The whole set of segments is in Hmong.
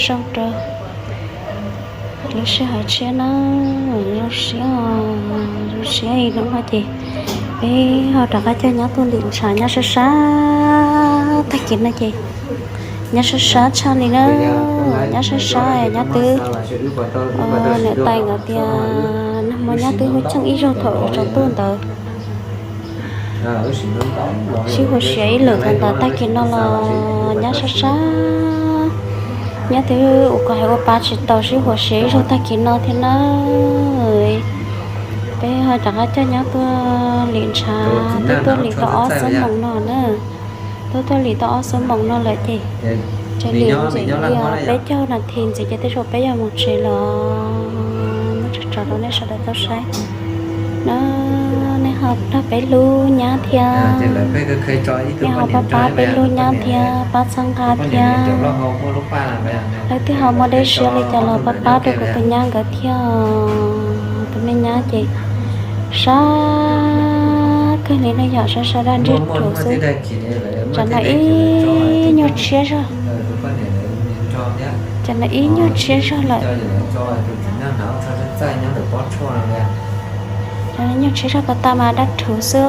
Zoo rau lub sij hawm tshiab na, zoo siab, zoo siab li no ces peb ho rov qab coj nyab tuaj lim ntshav nyob sab sab tag kis no ces nyob sab sab tshaj li na, nyob sab sab nyob twb, niam tais nkawd tias nag hmo nyob twb hub txeej ib zaug thaum tsaus ntuj ntawd. Sib huam siav ib lwm thaum ntawd tag kis no los nyob sab sab, nyob twb ua koj hais ua pa tsis tau sib huam siav ib zaug tag kis no thiab na. Peb ho rov qab coj nyab tuaj lim ntshav, twb tuaj lim tau ob xuab moos no na. Twb tuaj lim tau ob xuab moos no lawm ces tseem lim ntxiv li peb caug nas this ntxiv ces tej zaum peb yuav mus tsev lawm. Muab tso rau nej sawv daws tau saib na. Nej ho nrog peb hlub nyab thiab, nej ho pab pab peb hlub nyab thiab, pab txhawb nqa thiab. Leej twg ho muaj dej siab li cas los pab pab rau kuv tus nyab nkawd thiab. Tus me nyab ces sab kawg li no yom, sab sab daj ntseg rhuv xwb. Tsam no ib nyuag tshiab zog, tsam no ib nyuag tshiab zog lawm. Tsam no nyuag tshiab zog pas tas mas daj rhuv xwb,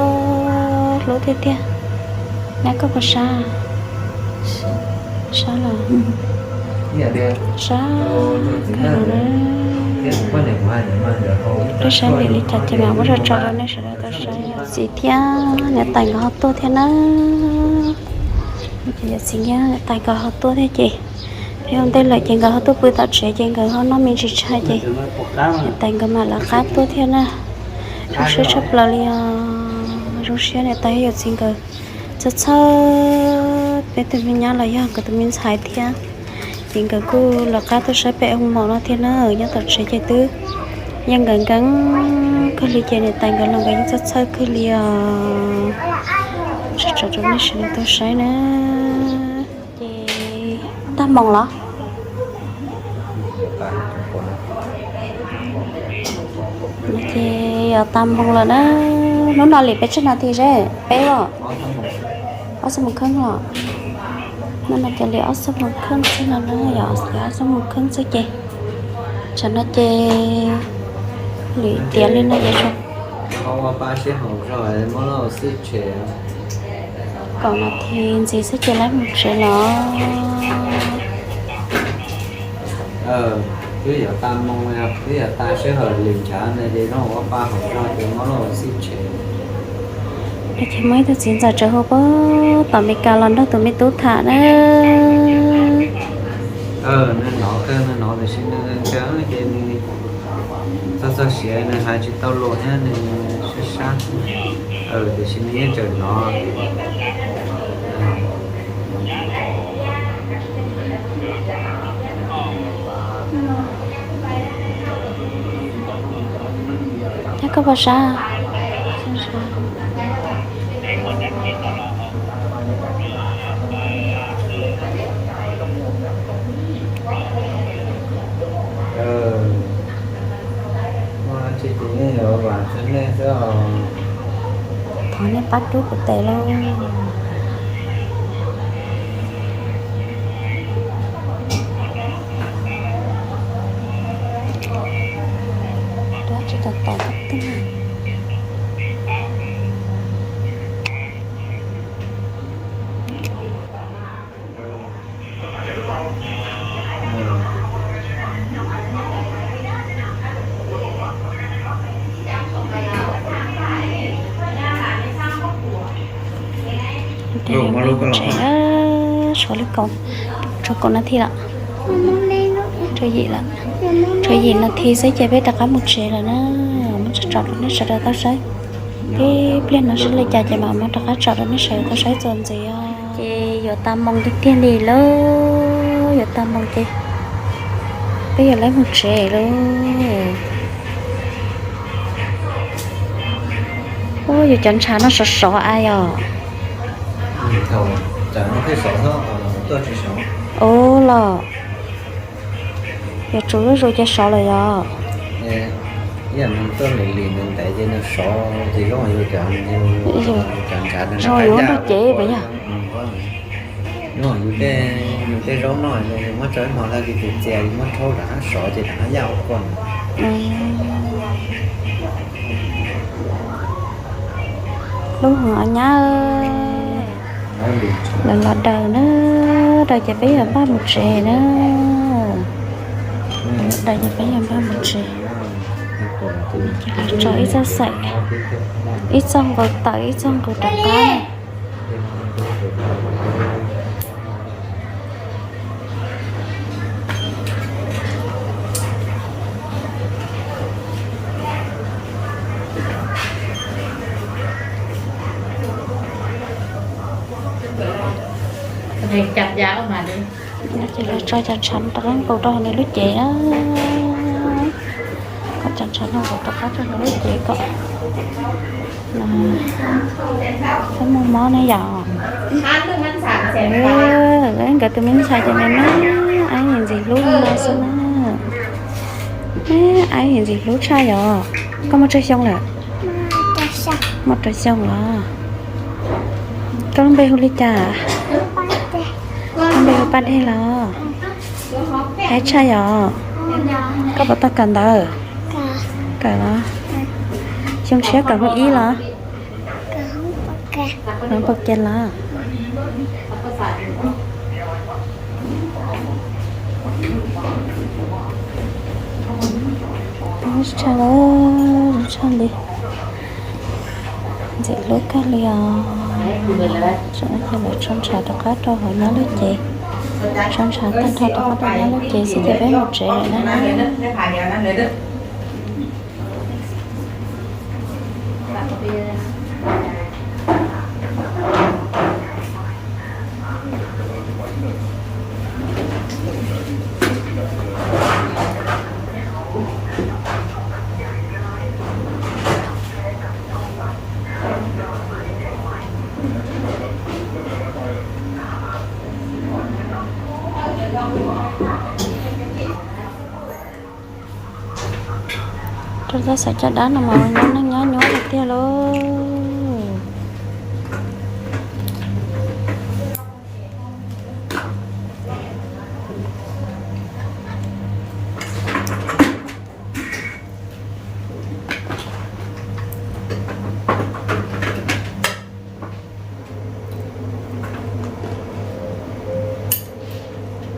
hlub tiag tiag. Nyab koj puas sab? Sab los? Sab kawg li. Peb saib nws li cas ces mam muab tso tso rau nej sawv daws tau saib. Yawm txiv thiab niam tais nkawd ho tuaj thiab na. Ces yawm txiv thiab niam tais nkawd ho tuaj thiab ces peb ua ntej lawm ces nkawd ho tuaj pw tom tsev ces nkawd ho noj me ntsis tshaw ces niam tais nkawd mam lawv qab tuaj thiab na. Zoo siab tshaj plaws li os, zoo siab niam tais yawm txiv nkawd txhawj txhawj peb tus me nyab los yog nkawd tus me ntxhais thiab. Ces nkawd kuj lawv qab tuaj saib peb ua maum no thiab na, nyob tom tsev ces twb yeej nkees nkees kawg li ces niam tais nkawd los nkawd yeej txhawj txhawj kawg li os. Tso rau nej sawv daws tau saib na. Ces tag moos los? Ces yog tag moos lawm na. Hnub no lim peb tsawg nas this seb? Peb os? Ob xuab moos kheej los? Hnub no ces lim ob xuab moos kheej xwb no na, yog ob xuab moos kheej xwb ces tsam no ces lim tiav li no ces kaum nas this ntxiv xwb ces lawv mus tsev los. Twb yuav tas moos, twb yuav tas sij hawm lim nchav na ces zoo ua pa hauv zog ces muab los xij tshev. Ces muaj ib tug txiv ntxawm tseem hu puag tom Meskas los nrog tus me tub tham na. Nws hnov kawg, nws hnov tiam sis nws ntseeg ces nws txog txog siav nws hais tsis tau lus thiab nws sab sab, tiam sis nws yeej tseem hnov. Thiab koj puas sab? Thov nej pab rub kuv tes lauj. Rub tsis tau tom koj twg. Ces mus tsev, tshuav li kaum, tshuav kaum nas this lawm, tshuav yim lawm, tshuav yim nas this xwb ces peb rov qab mus tsev lawm na. Muab tsom tsom rau nej sawv daws tau saib. Tib pliag no seb li cas ces mam muab rov qab tsom rau nej sawv daws tau saib txuas ntxiv os. Ces yuav tas moos tiag tiag li lauj, yuav tas moos ces peb yuav lawv mus tsev lauj. Ub, yus cov ntshav no sov sov a yom. Ub los, yog tsaus zuj zus ces sov lawm yom. Zoo yus nrog cev pas yog. Yus tej, yus tej zaub noj, yus muab tso ib hmos tag ces txias txias, yus muab rhaub rov qab sov ces rov qab yaj ua koj. Lub hwv os nyab, lawv los daws na, daws ces peb yuav npaj mus tsev na. Daws ces peb yuav npaj mus tsev. Tso ib txoj xaim, ib txoj nqus tawm, ib txoj nqus rov qab. Ces los tso cov ntshav rov qab nqus rau hauv nws lub cev na. Kom cov ntshav no nqus rov qab rau hauv lub cev kom peb muaj mob ne yom. Nkawd tus me ntxhais ces nws na, aib ntxim hlub no xwb na. Aib ntxim hlub tshaj yom. Koj muaj tsawg xyoo lawm? Muaj rau xyoo los? Koj lub npe hu li cas? Koj lub npe hu Paj Dej los? Aib tshaj yom. Koj puas tau kawm ntawv? Kawm los? Xyoo tshiab kawm hoob ib los? Hoob pab kiag los? Tshaj, tshaj li, ntxim hlub kawg li os. Tseem no ces lawv tso ntshav rov qab rau hauv nyab lub cev. Tso ntshav tag nrho rov qab rau nyab lub cev xwb ces peb mus tsev lawm na. Rau txoj xaim caj dab no mas ua nyob neej nyob nyuaj tiag tiag lauj.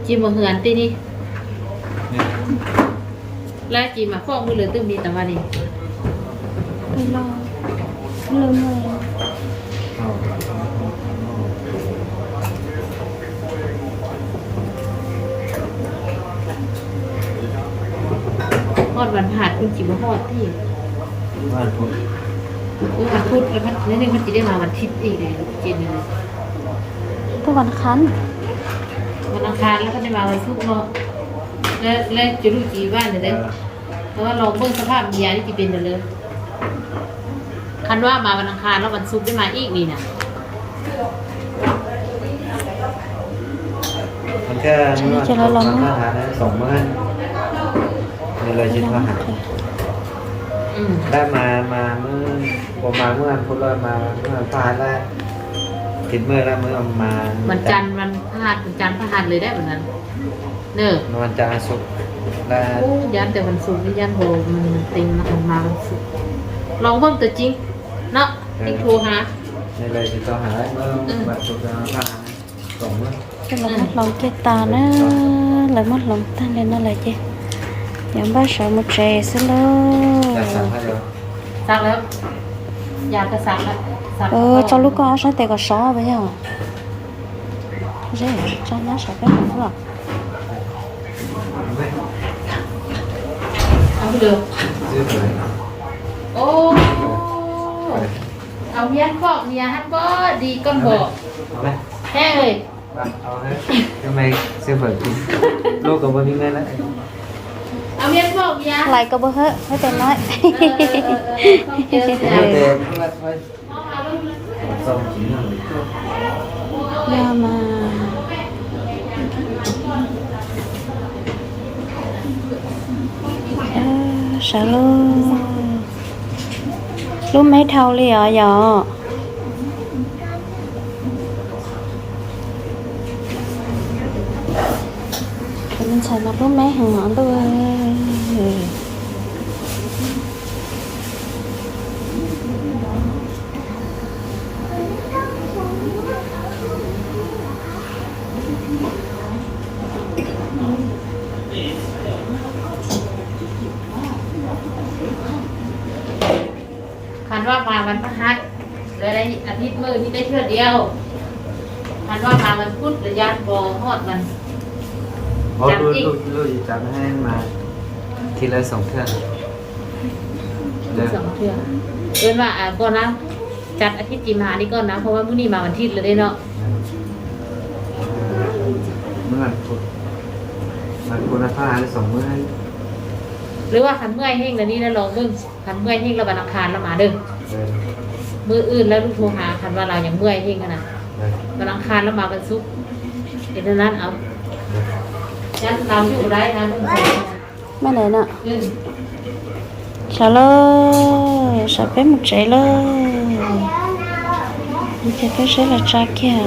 Ci mus hwm ti ni. Lab ci mas poj npws lawv twb mi tas vaj ni. Hoj vas phaj kuj tsis mus hoj thiab. Vas phut, nej nej tsis dej mas vas thib ib ces. Tuaj vas qhab. Vas qhab lawm koj dej mas vas xub no. Lawv cov lub ci vaj ntawd, los npawj xab phaj mas yam li tsis pem ntawd lawm. Qhab vaj mas vas qhab los vas xub dej mas ib vis na. Ces lawv los muab. Dab mas mas puas mas muab phut los mas muab phaj lawm. Thib maj lawm muab mas. Vas cas vas phaj, vas cas phaj lawm dab mas. Nws. Vas cas xub lawm. Ub, yam tias vas xub yam nkaus mas tes mas mas vas xub. Los npawj ntawd tsis no, tsis thu ha. Ces lawv muab hloov kiag tas na, lawv muab hloov tag li no lawm ces yuav npaj sawv mus tsev xwb lauj. Tso lub koj ob sab tes kom sov puas yog? Tso nyab sov peb mus xwb. Au, miab poj miab hab poj di koj npom. Heej. Lais koj puas hawb hab tes no. Yog mas. Sawv lauj. Lub me dhau li os yom. Tus me ntxhais no hlub meb heev os ntuj. Khan wa mas vas phav hab, lawv atis maj nij teb thwj diau. Khan wa mas vas phut lawv yaj pov hoj mas. Lub yim tsav mas thij lawv xoom thwj. Ua mas koj na, tsav atis tsis mas li koj na, koj wa mub nij mas vas thij lawm li no. Lwb wa khan muaj heej lawm li los mub, khan muaj heej los vas nas khas los mas dawb. Mub wb lawv lub thu has khan wa los yog muaj heej na. Vas nas khas los mas vas xub. Es na, maj na, sawv lawm, sawv peb mus tsev lawm. Ces peb sawv los tsa kiag.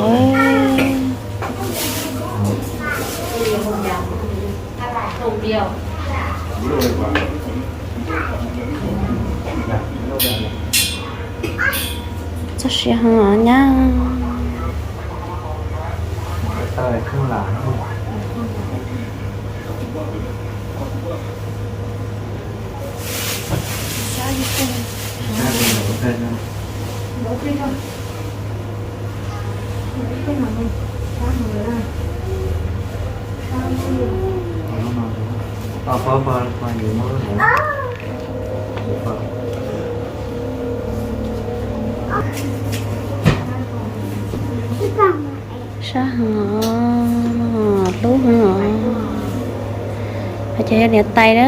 Txog siav heev nyab. Sab heev os, hlub heev os. Hais tias yog niam tais na,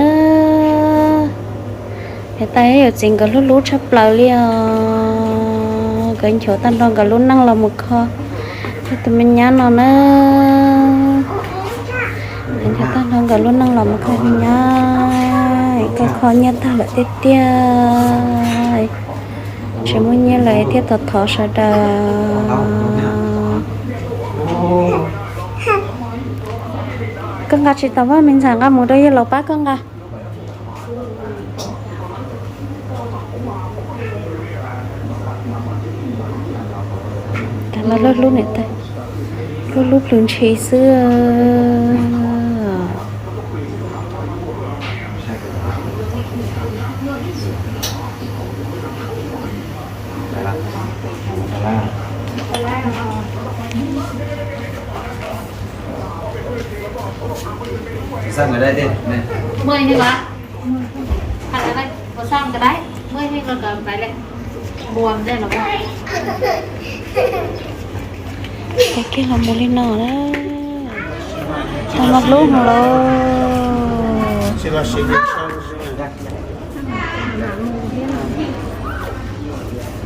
niam tais yuav txiv nkawd hlub hlub tshaj plaws li os. Nkawd nchuav tag nrho nkawd lub neej los mus kho yog tus me nyab no na. Nkawd nchuav tag nrho nkawd lub neej los mus kho me nyab, koj kho nyiaj tag lawm tiag tiag. Tsis muaj nyiaj lawm thiaj thov thov sawv daws. Koj nqa tsis tau, me ntxhais nqa mus rau yawg laus pab koj nqa. Tab no lub hlub niam tais, lub hlub plhws ntshis xwb. Ces kiag los mus li no na. Tau no hlub mus lauj.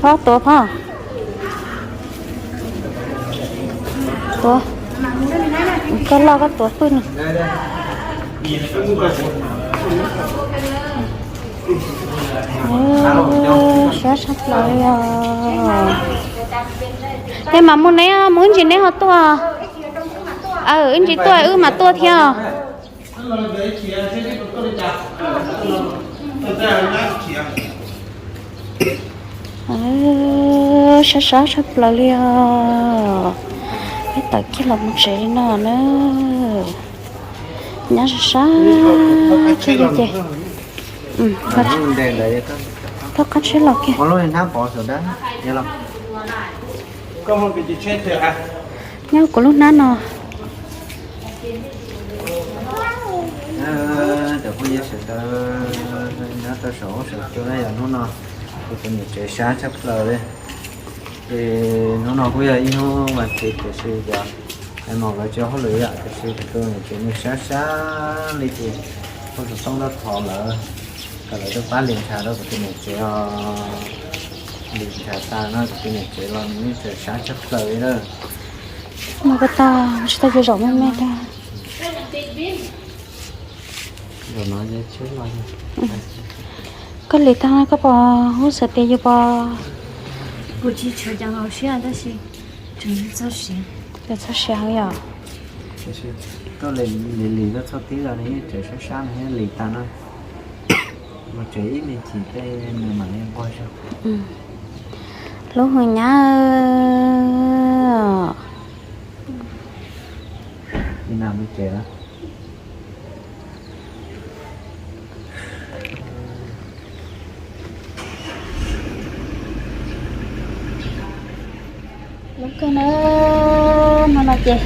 Phob tuav phob. Tuav. Koj loj koj tuav pwj no. Siab tshaj plaws li os. Tej mas muaj neb mus ib ntsis neb ho tuaj. Aw, ib ntsis tuaj wb mam tuaj thiab. Sab sab tshaj plaws li os. Peb tawm kiag los mus tsev li no na. Nyab sab sab kiag li ces. Thov qab tsheb los kiag. Nyob kuv lub hnab no. Cov phooj ywg sawv daws, nyob rau saum huab saum cua na, yog hnub no kuv tus niam tsev sab tshaj plaws li. Ces hnub no kuj yog ib hnub vas thiv tiam sis cov hais mas lawv tsis hauj lwm yom, tiam sis kuv tus niam tsev nws sab sab li ces kuj xov tooj tuaj thov lawv kom lawv tuaj pab lis ntshav rau kuv tus niam tsev os. Lis ntshav tas no kuv tus niam tsev los nws yeej tseem sab tshaj plaws li lawm. Mus ko tag tsis tau, zaum me me tag. Koj lis tag koj pom hub xav tias yus pom. Txog siav heev yom. Koj lim lim koj txhob tib los nws yeej tseem sab sab no thiab lim tas no. Mus tsev ib me chim tej nws mam li nqua zog. Hlub heev nyab. Nim no mus tsev lawm. Lub kawg na, hmo no ces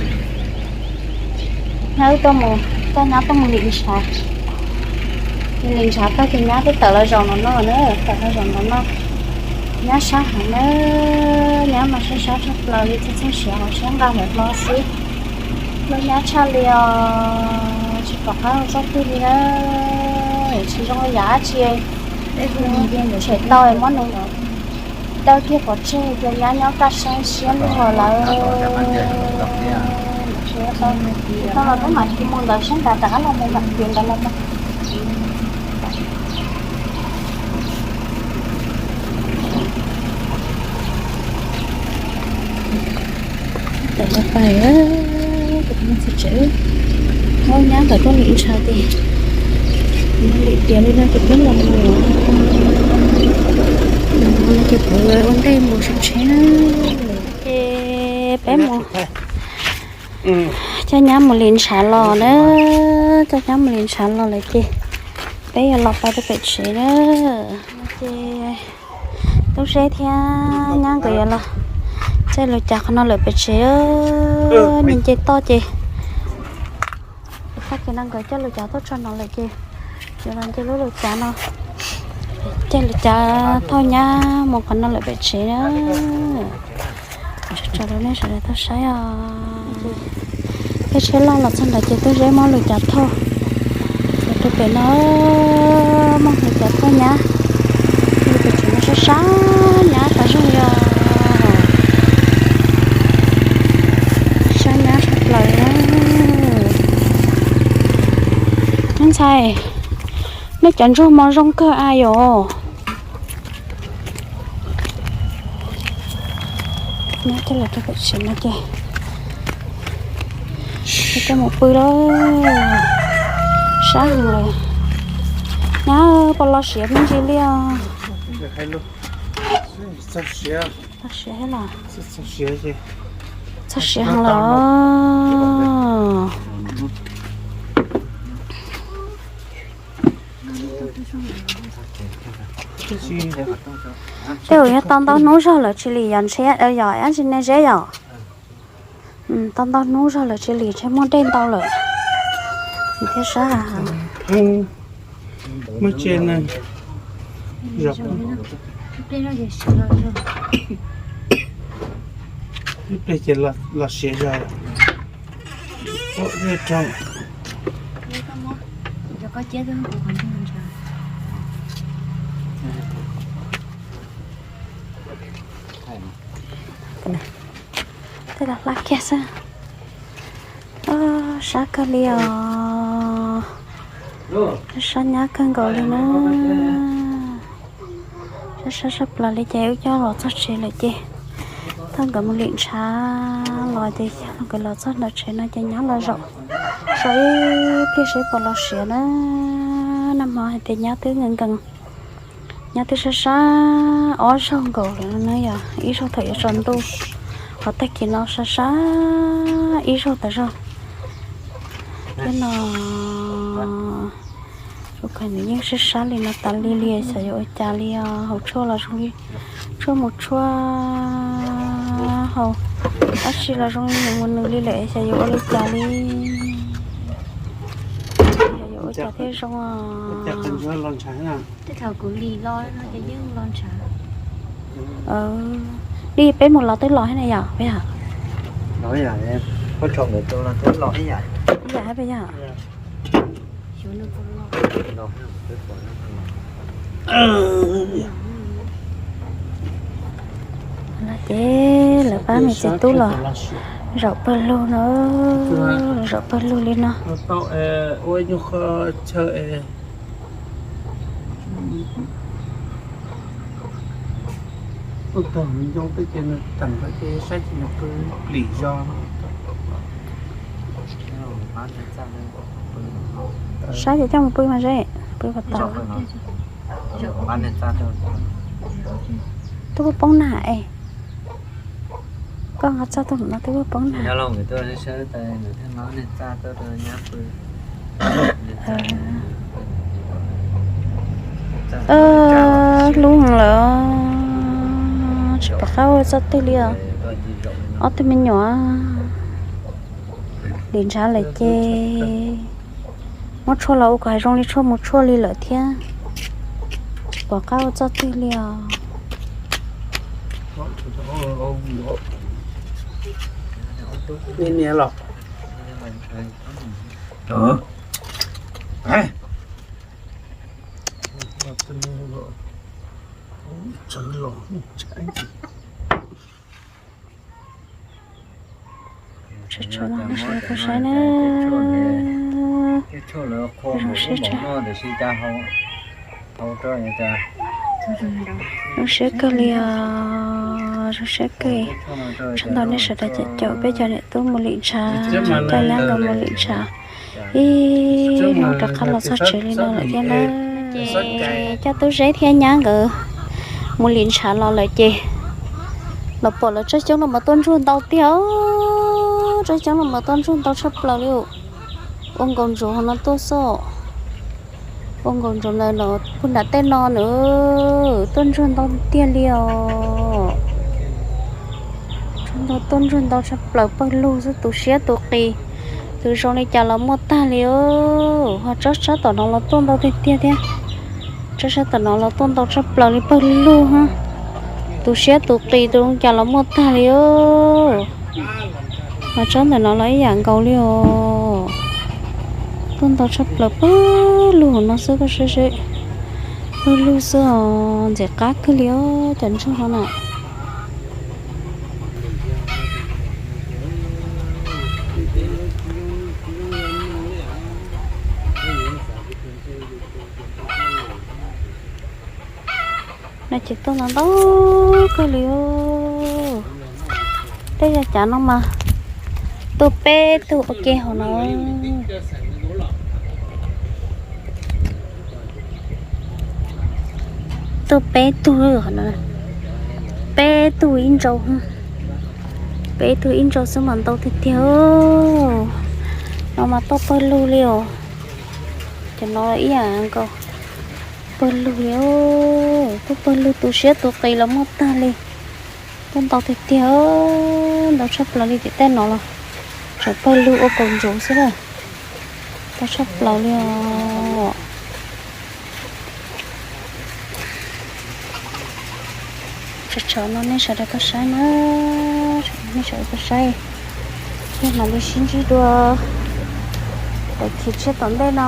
nyab wb tuaj mus, coj nyab tuaj mus lim ntshav. Lim ntshav tag ces nyab twb tawm los zaum no no na, tawm los zaum no no. Nyab sab heev na, nyab mas sab sab tshaj plaws li, txhob txhob siav hauv siab nqa ntawm hlo xwb. Lub nyab tshaj li os, tsis pom qab ua txoj twg li na, tsis zoo li yam dab tsi. Tshem tau muab nws daws kiag pov tseg, ces nyab nyob kaj siab luag lawm. Tsis tau los tub mam cia mus ntawd sab nrad rov qab los mus mam cia ntawd los. Tawm los pais, kuv tus txiv tsev, hau nyab tawm tuaj lim ntshav ces lim tiav li no ces peb los mus, ces kuv ua ntej mus tsev na. Ces peb mus coj nyab mus lim ntshav los na, coj nyab mus lim ntshav los lawm ces peb yuav los pais rau pem tsev na. Ces Tub Zeb thiab nyab nkawd yuav los caij lub cav qhov no lawm pem tsev, nce nce toj ces, toj ces no nkawd caij lub cav tuaj txog no lawm ces yuav los nce lub lub cav no, caij lub cav thauj nyab mus qhov no lawm pem tsev na. Tso rau nej sawv daws tau saib os. Peb tsheb loj los txog ntawd ces Tub Zeb muab lub cav thauj los rau pem no, muab lub cav thauj nyab, lub pem tsev no sab sab nyab tas zog li os. Sab nyab sab plaws li. Ntxhais, nej cov ntsuag mos zoo kawg a yom. Nyab coj los rau pem tsev no ces, ces coj mus pw lawm. Sab heev lawm. Nyab puas los siav me ntsis li os? Los siav thiab los? Txog siav heev lawm. Tej zaum yog tau ntau hnub zog lawm tsis lim yom, ntshe yog dab tsi ne Zeb yom? Tau ntau hnub zog lawm tsis lim ntshe muaj dej ntau lawm thiab sab. Muaj tse na. Ib pliag ces los siav zog. Tej los hla kiag xwb. Sab kawg li os. Sab nyab kawg nkaus li na. Sab sab sab plaws li ces wb coj los txog tsev lawm ces thaum nkawd mus lim ntshav los ces nkawd los txog ntawm tsev no ces nyab los zaum so ib pliag seb puas los siav na. Nag hmo hais tias nyab twb nkees nkees, nyab twb sab sab ob zaug nkaus lawm na yom, ib zaug thaum yuav tsaus ntuj, ho tag kis no sab sab ib zaug tas zog. Thiab no, ua cas nws yeej sab sab li no tas li li, xyov yuav ua cas li os. Hauv tshuaj los zoo li tshuaj mus tshuaj hauv, tab sis los zoo li nws mus nws li lawm, xyov yuav ua li cas li. Xyov yuav ua cas thiaj zoo os. Tej thaum kuv lim los no ces yeej los ntshav. Li peb mus los twb los thiab ne yom, peb hais. Los ib yam, peb tso nkawd tus los twb los ib yam. Ib yam hab peb yog. Ces lawv pab me txiv tub los zaum pawg lug no, zaum pawg lug li no. Ua nyuag qho chaw es tuaj tag ncoo peb ces nws teem qhov ces saib tsis nyog pw plis zog. Saib ces coj mus pw mas ze, pw kom tag. Twb poob nag es. Koj nqa txaj tuaj no twb poob nag. Hlub lawm, tsis pom qab ua txoj twg li os. Ob tug me nyuam lim ntshav lawm ces muab tshuaj los ua kom hav zoo li tshuaj mus tshuaj li lawm thiab. Tsis pom qab ua txoj twg li os. Saib na, zoo siab kawg li os, zoo siab kawg. Tsaug ntau nej sawv daws caum peb cov niam tub mus lim ntshav, coj nyab nkawd mus lim ntshav. Ib hnub rov qab los txog tsev li no lawm thiab na. Ces coj Tub Zeb thiab nyab nkawd mus lim ntshav los lawm ces los pom lawv tsob xyoob los mas tuaj ntsuag ntau tiag. Tsob xyoob los mas tuaj ntsuag ntau tshaj plaws li. Ua nkaus ntsoov no tuaj xwb. Ua nkaus ntsoov ntawm no puag nram tej no na, tuaj ntsuag ntau tiag li os. Ntsuag ntau, tuaj ntsuag ntau tshaj plaws, pawg lug xwb, tu siab tu qis, tu zoo li cas los muaj tag li. Ho tsob sab tom no los tuaj ntau tiag tiag thiab. Tsob sab tom no los tuaj ntau tshaj plaws li, pawg lug, tu siab tu qis, tu zoo li cas los muaj tag li. Ho tsob ntawm no los ib yam nkaus li os. Tuaj ntau tshaj plaws, pawg lug no xwb, koj saib seb. Pawg lug xwb os, ntxim qab kawg li os cov ntsuag no na. No ces tuaj ntau ntau kawg li. Tej yog cav no mas tuaj peb tug ua ke hauv no. Tuaj peb tug, peb tug ib ntsau, peb tug ib ntsau xwb mas ntau tiag tiag. No mas tuaj pawg lug li os. Cov no ib yam nkaus, pawg lug li, tuaj pawg lug tu siab tu qis los muaj tag li. Tuaj ntau tiag tiag, ntau tshaj plaws li, tim tej no los tseem pawg lug ua kaus ntsuv xwb na. Ntau tshaj plaws li os. Tsaug ntau nej sawv daws tau saib na, nej sawv daws tau saib. Yog mam li sib ntsib dua lawm thaum tshiab tom ntej no,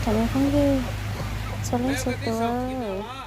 cov me phooj ywg txhua leej txhua tus.